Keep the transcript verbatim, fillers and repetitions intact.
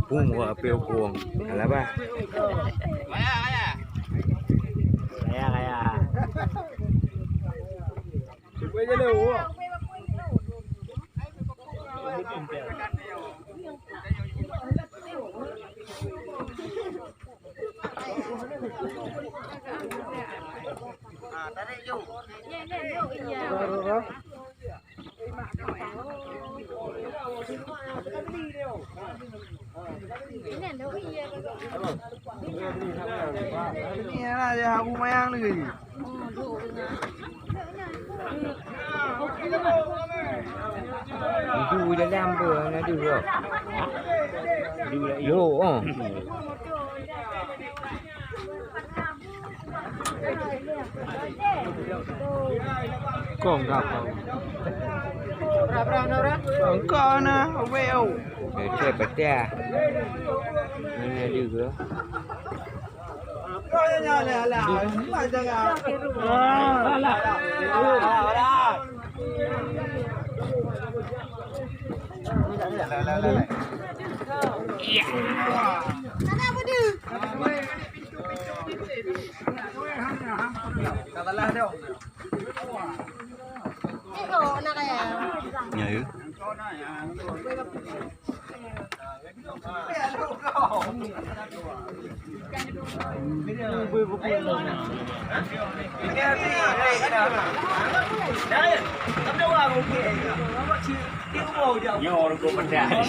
Pun buat api hukum. Alah bah. Kaya, kaya. Ini lah dia Abu Mayang lagi. Ibu dalam tu, ada dua. Yo, oh. Kong ka kong. Kong ka na, wei oh. Betul, betul. Mana dia ke? Ya, ya. Nyoe ureueng pedas.